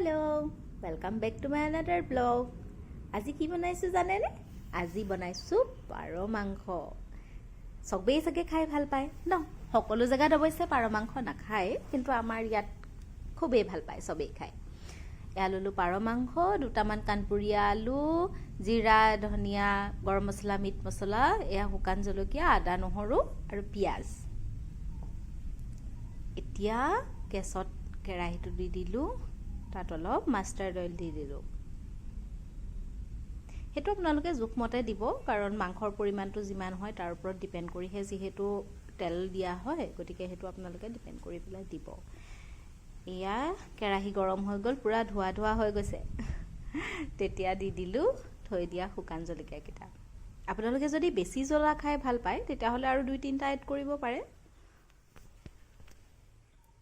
Hello, welcome back to my another vlog. আজি কি বনাইছোঁ জানেনে? আজি বনাইছোঁ পাৰ মাংস। চবেই চাগে খাই ভাল পায় ন? সকলো জেগাত অৱশ্যে পাৰ মাংস নাখায়, কিন্তু আমাৰ ইয়াত খুবেই ভাল পায়, চবেই খায়। এয়া ল'লোঁ পাৰ মাংস, দুটামান কাণপুৰীয়া আলু, জিৰা, ধনিয়া, গৰম মছলা, মিট মছলা, এয়া শুকান জলকীয়া, আদা, নহৰু আৰু পিঁয়াজ। এতিয়া গেছত কেৰাহীটো দি দিলোঁ, তাত অলপ মাষ্টাৰ্ড অইল দি দিলোঁ। সেইটো আপোনালোকে জোখমতে দিব, কাৰণ মাংসৰ পৰিমাণটো যিমান হয় তাৰ ওপৰত ডিপেণ্ড কৰিহে যিহেতু তেল দিয়া হয়, গতিকে সেইটো আপোনালোকে ডিপেণ্ড কৰি পেলাই দিব। এয়া কেৰাহী গৰম হৈ গ'ল, পূৰা ধোৱা ধোৱা হৈ গৈছে। তেতিয়া দি দিলোঁ থৈ দিয়া শুকান জলকীয়াকেইটা। আপোনালোকে যদি বেছি জ্বলা খাই ভাল পায়, তেতিয়াহ'লে আৰু 2-3টা এড কৰিব পাৰে।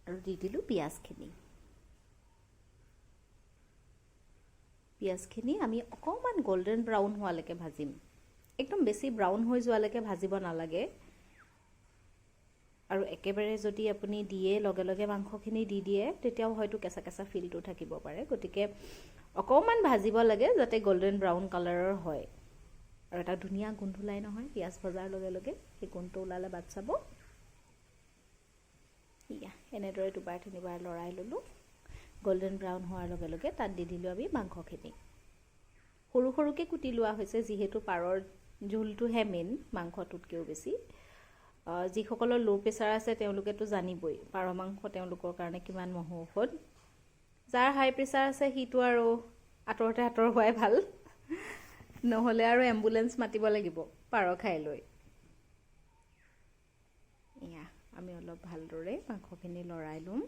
আৰু দি দিলোঁ পিঁয়াজখিনি। পিঁয়াজখিনি আমি অকণমান গল্ডেন ব্ৰাউন হোৱালৈকে ভাজিম। একদম বেছি ব্ৰাউন হৈ যোৱালৈকে ভাজিব নালাগে। আৰু একেবাৰে যদি আপুনি দিয়ে, লগে লগে মাংসখিনি দি দিয়ে, তেতিয়াও হয়তো কেঁচা কেঁচা ফিলটো থাকিব পাৰে। গতিকে অকণমান ভাজিব লাগে, যাতে গল্ডেন ব্ৰাউন কালাৰৰ হয়। আৰু এটা ধুনীয়া গোন্ধ ওলাই নহয় পিঁয়াজ ভজাৰ লগে লগে, সেই গোন্ধটো ওলালে বাদ চাব। ইয়া, এনেদৰে দুবাৰ তিনিবাৰ লৰাই ল'লোঁ। গল্ডেন ব্ৰাউন হোৱাৰ লগে লগে তাত দি দিলোঁ আমি মাংসখিনি। সৰু সৰুকৈ কুটি লোৱা হৈছে, যিহেতু পাৰৰ জোলটোহে মেইন, মাংসটোতকৈও বেছি। যিসকলৰ ল' প্ৰেছাৰ আছে, তেওঁলোকেতো জানিবই পাৰ মাংস তেওঁলোকৰ কাৰণে কিমান মহৌষধ। যাৰ হাই প্ৰেছাৰ আছে, সিটো আৰু আঁতৰতে আঁতৰ হোৱাই ভাল, নহ'লে আৰু এম্বুলেঞ্চ মাতিব লাগিব পাৰ খাই লৈ। এয়া আমি অলপ ভালদৰে মাংসখিনি লৰাই ল'ম।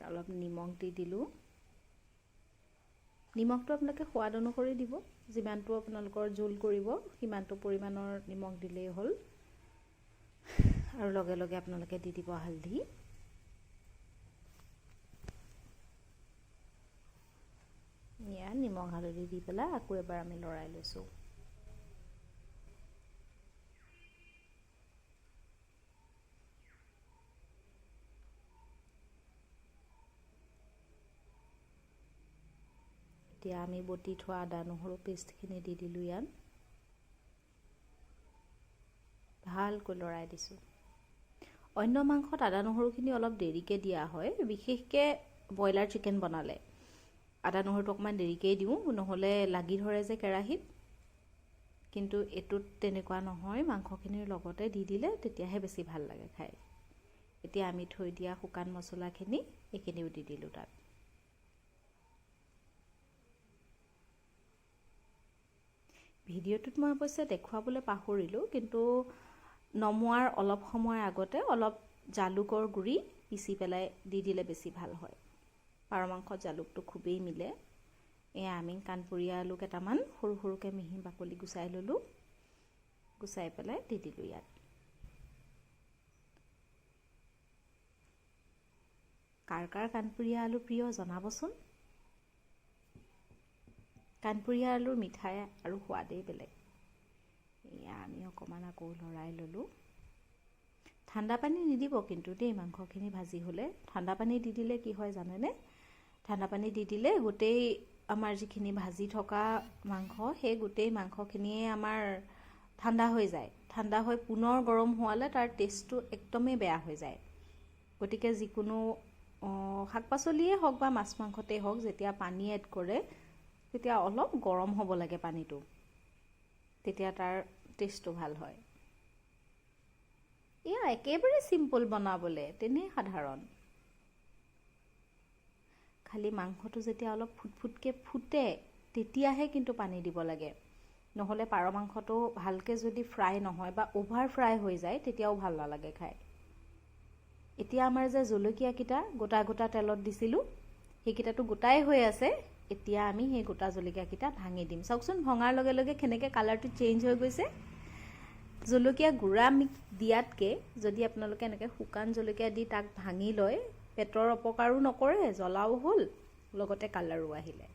অলপ নিমখ দি দিলোঁ। নিমখটো আপোনালোকে সোৱাদ অনুসৰি দিব, যিমানটো আপোনালোকৰ জোল কৰিব সিমানটো পৰিমাণৰ নিমখ দিলেই হ'ল। আৰু লগে লগে আপোনালোকে দি দিব হালধি। এয়া নিমখ হালধি দি পেলাই আকৌ এবাৰ আমি লৰাই লৈছোঁ। এতিয়া আমি বটি থোৱা আদা নহৰু পেষ্টখিনি দি দিলোঁ ইয়াত। ভালকৈ লৰাই দিছোঁ। অন্য মাংসত আদা নহৰুখিনি অলপ দেৰিকৈ দিয়া হয়, বিশেষকৈ ব্ৰইলাৰ, চিকেন বনালে আদা নহৰুটো অকণমান দেৰিকেই দিওঁ, নহ'লে লাগি ধৰে যে কেৰাহীত। কিন্তু এইটোত তেনেকুৱা নহয়, মাংসখিনিৰ লগতে দি দিলে তেতিয়াহে বেছি ভাল লাগে খাই। এতিয়া আমি থৈ দিয়া শুকান মছলাখিনি, এইখিনিও দি দিলোঁ তাত। ভিডিঅ'টোত মই অৱশ্যে দেখুৱাবলৈ পাহৰিলোঁ, কিন্তু নমোৱাৰ অলপ সময় আগতে অলপ জালুকৰ গুড়ি পিচি পেলাই দি দিলে বেছি ভাল হয়। পাৰ মাংসত জালুকটো খুবেই মিলে। এয়া আমি কাণপুৰীয়া আলু কেইটামান সৰু সৰুকৈ মিহি বাকলি গুচাই ল'লোঁ, গুচাই পেলাই দি দিলোঁ ইয়াত। কাৰ কাৰ কাণপুৰীয়া আলু প্ৰিয় জনাবচোন। কাণপুৰীয়া আলুৰ মিঠাই আৰু সোৱাদেই বেলেগ। এয়া আমি অকণমান আকৌ লৰাই ল'লোঁ। ঠাণ্ডা পানী নিদিব কিন্তু দেই মাংসখিনি ভাজি হ'লে। ঠাণ্ডা পানী দি দিলে কি হয় জানেনে? ঠাণ্ডা পানী দি দিলে গোটেই আমাৰ যিখিনি ভাজি থকা মাংস, সেই গোটেই মাংসখিনিয়ে আমাৰ ঠাণ্ডা হৈ যায়। ঠাণ্ডা হৈ পুনৰ গৰম হোৱালে তাৰ টেষ্টটো একদমেই বেয়া হৈ যায়। গতিকে যিকোনো শাক পাচলিয়ে হওক বা মাছ মাংসতেই হওক, যেতিয়া পানী এড কৰে তেতিয়া অলপ গৰম হ'ব লাগে পানীটো, তেতিয়া তাৰ টেষ্টটো ভাল হয়। এয়া একেবাৰে চিম্পল বনাবলৈ, তেনেই সাধাৰণ। খালি মাংসটো যেতিয়া অলপ ফুটফুটকৈ ফুটে, তেতিয়াহে কিন্তু পানী দিব লাগে। নহ'লে পাৰ মাংসটো ভালকৈ যদি ফ্ৰাই নহয় বা অ'ভাৰ ফ্ৰাই হৈ যায়, তেতিয়াও ভাল নালাগে খাই। এতিয়া আমাৰ যে জলকীয়াকেইটা গোটা গোটা তেলত দিছিলোঁ, সেইকেইটাতো গোটাই হৈ আছে। এতিয়া আমি সেই গোটা জলকীয়াকেইটা ভাঙি দিম। চাওকচোন, ভঙাৰ লগে লগে কেনেকৈ কালাৰটো চেঞ্জ হৈ গৈছে। জলকীয়া গুড়া দিয়াতকৈ যদি আপোনালোকে এনেকৈ শুকান জলকীয়া দি তাক ভাঙি লয়, পেটৰ অপকাৰো নকৰে, জ্বলাও হ'ল, লগতে কালাৰো আহিলে।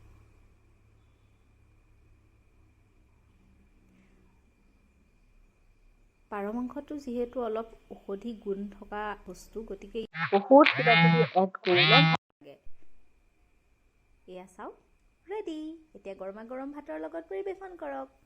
পাৰ মাংসটো যিহেতু অলপ ঔষধি গুণ থকা বস্তু, গতিকে বহুত কিবা কিবি এড কৰিলে ভাল লাগে। এয়া চাওক, ৰেডি। এতিয়া গৰমা গৰম ভাতৰ লগত পৰিৱেশন কৰক।